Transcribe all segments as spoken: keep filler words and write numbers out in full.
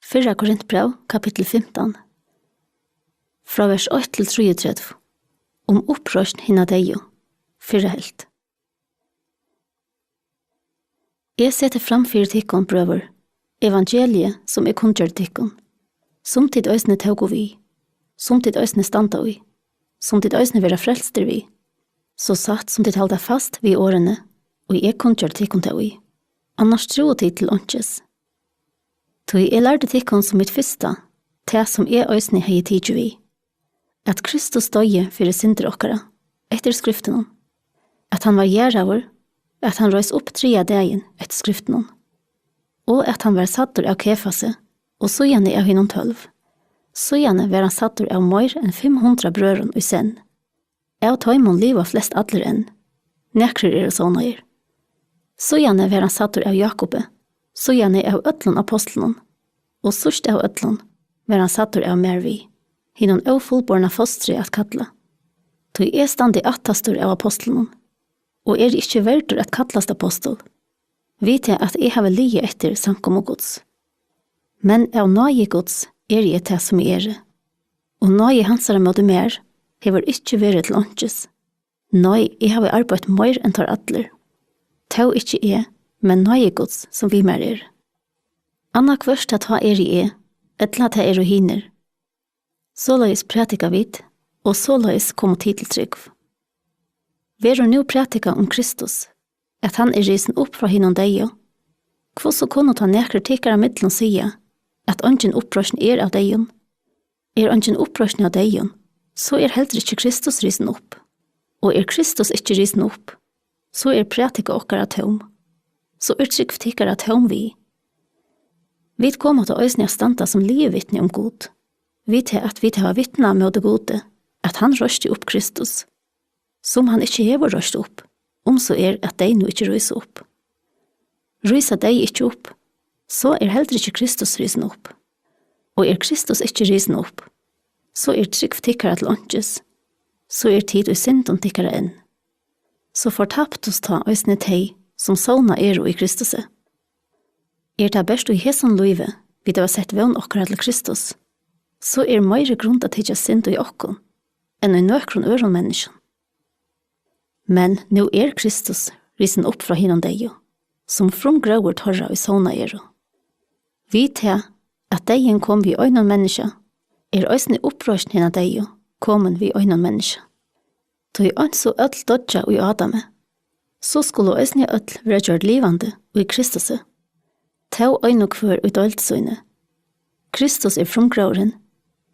Fyrra Korintbræv, kapittul fimtan, frá vers eitt til trýogtretivu, um uppreisn hinna deyðu, fyrra helvt. Eg seti fram fyri tykkum, brøður, evangeliið, sum eg kunngjørdi tykkum, sum tit eisini tóku við, sum tit eisini standa í, sum tit eisini verða frelstir við, so satt sum tit halda fast við orðini, ið eg kunngjørdi tykkum tað í. Annars trúðu tit til einkis. Tí eg lærdi tykkum sum mitt fyrsta, tað sum eg eisini hevði tikið við, at Kristus doyði fyri syndir okkara, eftir skriftunum, at hann var jarðaður, at hann reis upp triðja dagin, eftir skriftunum, og at hann var sæddur av Kefasi, og síðani av hinum tólv. Síðani var hann sæddur av meir enn fimm hundrað brøðrum í senn. Av teimum liva flest allir enn. Nakrir eru sovnaðir. Síðani var hann sæddur av Jákupi, síðani av øllum ápostlunum, og síðst av øllum var hann sæddur av mær við, hinum ófullborna fostri at kalla. Tí eg standi aftastur av ápostlunum, og eri ikki verdur at kallast ápostul, við tað at eg havi liðið eftir samkomu Guds. Men av náði Guds eri eg tað, sum eg eri, og náði hansara móti mær hevur ikki verið til einkis. Nei, eg havi arbeitt meir enn teir allir. Tó ikki eg, men náði Guds, sum við mær er. Annaðhvørt at tá eri eg, ella tað eru hinir. Soleiðis prædika vit, og soleiðis komu tit til trúgv. Verður nú prædikað um Kristus, at hann er risin upp frá hinum deyðu, hvussu kunnu tá nakrir tykkara millum siga, at eingin uppreisn er av deyðum? Er eingin uppreisn av deyðum, so er heldur ikki Kristus risin upp. Og er Kristus ikki risin upp, so er prædika okkara tóm, so er trúgv tykkara tóm við. Vit koma tá eisini at standa sum liðivitni um Gud, við tað at vit hava vitnað móti Gudi, at hann reisti upp Kristus, sum hann ikki hevur reist upp, um so er, at deyð nú ikki rísa upp. Rísa deyð ikki upp, so er heldur ikki Kristus risin upp. Og er Kristus ikki risin upp, so er trúgv tykkara til einkis, so er tit í syndum tykkara enn. So fortaptust tá eisini tey, sum sovnað eru í Kristusi. Er tað bert í hesum lívi, vit hava sett vón okkara til Kristus, so er meiri grund at tykja synd í okkum, enn í nøkrum øðrum menniskjum. Men nú er Kristus risin upp frá hinum deyðu, sum frumgróður teirra, ið sovnað eru. Við tað, at deyðin kom við einum menniskja, er eisini uppreisn hinna deyðu komin við einum menniskja. Tí eins og øll doyggja í Adami, so skulu eisini øll verða gjørd livandi í Kristusi, tó ein og hvør í deild síni. Kristus er frumgróðurin,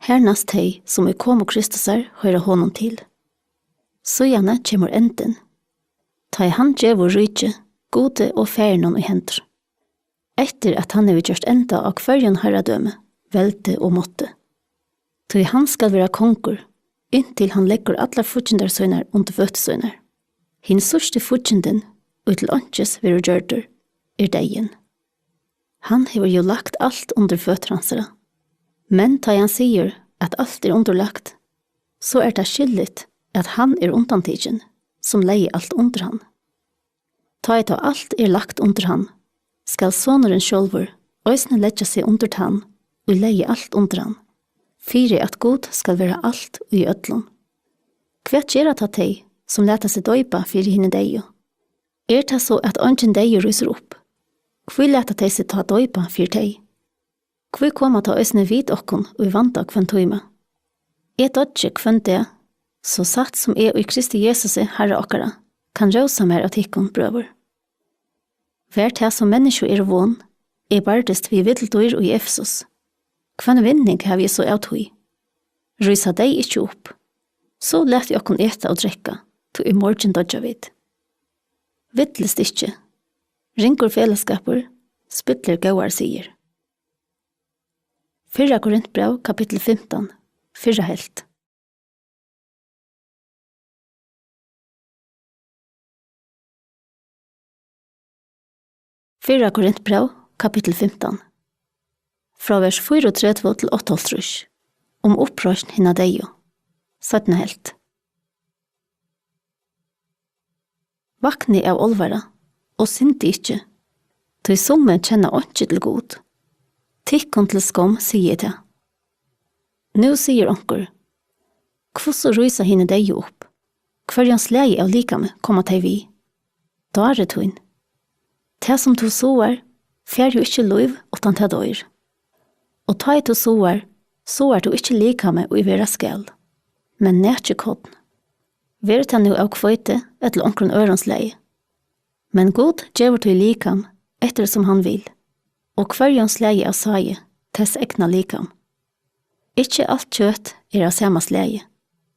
harnast tey, sum í komu Kristusar hoyra honum til. Síðani kemur endin, tá ið hann gevur ríkið Gudi og Faðirinum í hendur, eftir at hann hevur gjørt enda á hvørjum harradømi, veldi og mátti. Tí hann skal vera kongur, inntil hann leggur allar fíggindar sínar undir føtur sínar. Hin síðsti fíggindin, ið til einkis verður gjørdur, er deyðin. Hann hevur jú lagt alt undir føtur hansara. Men tá ið hann sigur, at alt er undirlagt, so er tað skilligt, at hann er undantikin, sum legði alt undir hann. Tá ið tá alt er lagt undir hann, skal sonurin sjálvur eisini leggja seg undir tann, ið legði alt undir hann, fyri at Gud skal vera alt í øllum. Hvat gera tá tey, sum lata seg doypa fyri hinum deyðu? Er tað so, at eingin deyður rísur upp? Hví lata tey seg tá doypa fyri tey? Hví koma tá eisini vit okkum í vanda hvønn tíma? Eg doyggi hvønn dag, so satt sum eg í Kristi Jesusi, Harra okkara, kann rósa mær av tykkum, brøður. Var tað, sum menniskju eru von, eg bardist við vill dýr í Efesus, hvønn vinning havi eg so av tí? Rísa deyð ikki upp, so latið okkum eta og drekka, tí í morgin doyggja vit. Villist ikki. Ringur felagsskapur spillir góðar siðir. Fyrra Korintbræv, kapittul fimtan, fyrra helvt. Fyrra Korintbræv, kapittul fimtan, frá vers fýraogtretivu til áttaoghálvtrýss, um uppreisn hinna deyðu, seinna helvt. Vaknið av álvara, og syndið ikki, tí summi kenna einki til Gud. Tykkum til skomm sigi eg tað. Nú sigur onkur: Hvussu rísa hini deyðu upp? Hvørjum slagi av likami koma tey við? Dári tín. Tað, sum tú sáar, fær jú ikki lív, uttan tað doyr. Og tá ið tú sáar, sáar tú ikki likamið, ið vera skal, men nakið korn, verður tað nú av hveiti ella onkrum øðrum slagi. Men Gud gevur tí likam, eftir sum hann vil, og hvørjum slagi av sái tess egna likam. Ikki alt kjøt er av sama slagi.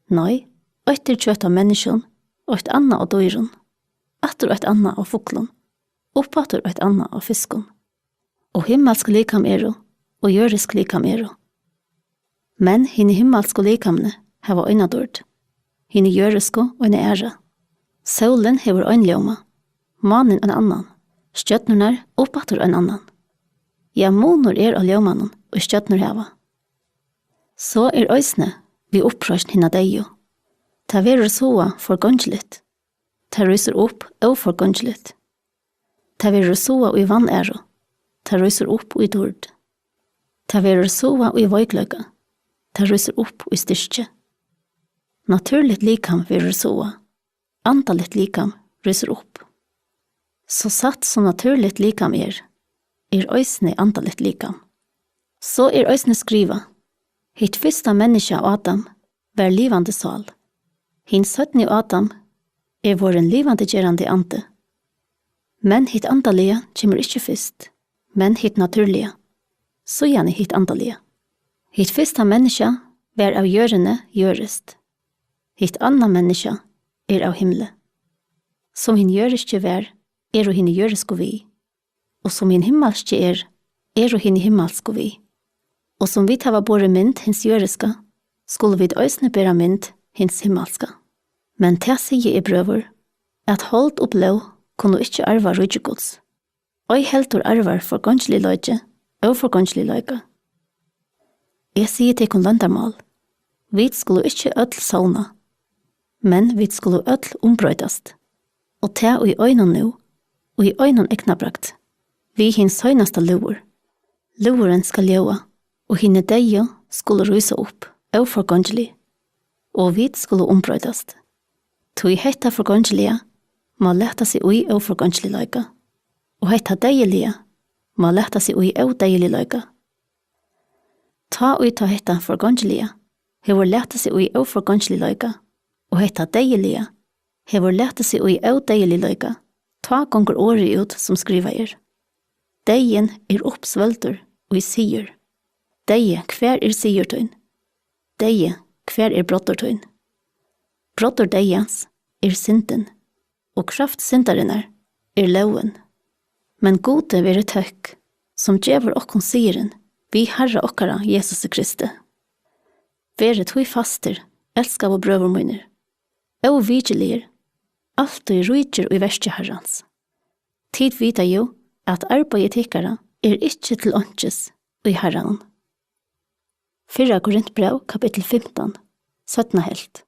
Nei, eitt er kjøt av menniskjum, eitt annað av dýrum, aftur eitt annað av fuglum, uppaftur eitt annað av fiskum. Og himmalsk likam eru, og jørðisk likam eru. Men hini himmalsku likamini hava eina dýrd, hini jørðisku eina aðra. Sólin hevur ein ljóma, mánin ein annan, stjørnurnar uppaftur ein annan. Ja, munur er á ljómanum, ið stjørnur hava. So er eisini við uppreisn hinna deyðu. Tað verður sáað forgongiligt, tað rísur upp óforgongiligt. Tað verður sáað í vanæru, tað rísur upp í dýrd. Tað verður sáað í veikleika, tað rísur upp í styrki. Natúrligt likam verður sáað, andaligt likam rísur upp. So satt sum natúrligt likam er, er eisini andaligt likam. So er eisini skrivað: Hitt fyrsta menniskja, Adam, var livandi sál. Hin seinni Adam er vorðin livandigerandi andi. Men hitt andaliga kemur ikki fyrst, men hitt natúrliga, síðani hitt andaliga. Hitt fyrsta menniskja var av jørðini jørðiskt. Hitt annað menniskja er av himli. Sum hin jørðiski var, eru hini jørðisku við. Og sum hin himmalski er, eru hini himmalsku við. Og sum vit hava borið mynd hins jørðiska, skulu vit eisini bera mynd hins himmalska. Men tað sigi eg, brøður, at hold og blóð kunnu ikki arva ríki Guds. Ei heldur arvar forgongiligleiki óforgongiligleika. Eg sigi tykkum loyndarmál: Vit skulu ikki øll sovna, men vit skulu øll umbroytast, og tað í einum nú, í einum eygnabragdi, við hin seinasta lúður. Lúðurin skal ljóða, og hini deyðu skulu rísa upp óforgongilig, og vit skulu umbroytast. Tí hetta forgongiliga má lata seg í óforgongiligleika, og hetta deyðiliga má lata seg í ódeyðiligleika. Tá ið tá hetta forgongiliga hevur latið seg í óforgongiligleika, og hetta deyðiliga hevur latið seg í ódeyðiligleika, tá gongur orðið út, sum skrivað er: Deyðin er uppsvølgdur í sigur. Deyði, hvar er sigur tín? Deyði, hvar er broddur tín? Broddur deyðans er syndin, og kraft syndarinnar er lógin. Men Gudi verið tøkk, sum gevur okkum sigurin við Harra okkara Jesusi Kristi. Verið tí fastir, elskaðu brøður mínir, óvikiligir, altíð ríkir í verki Harrans. Tit vita jú, at arbeiði tykkara er ikki til einkis í Harranum. Fyrra Korintbræv, kapittul fimtan, seinna helvt.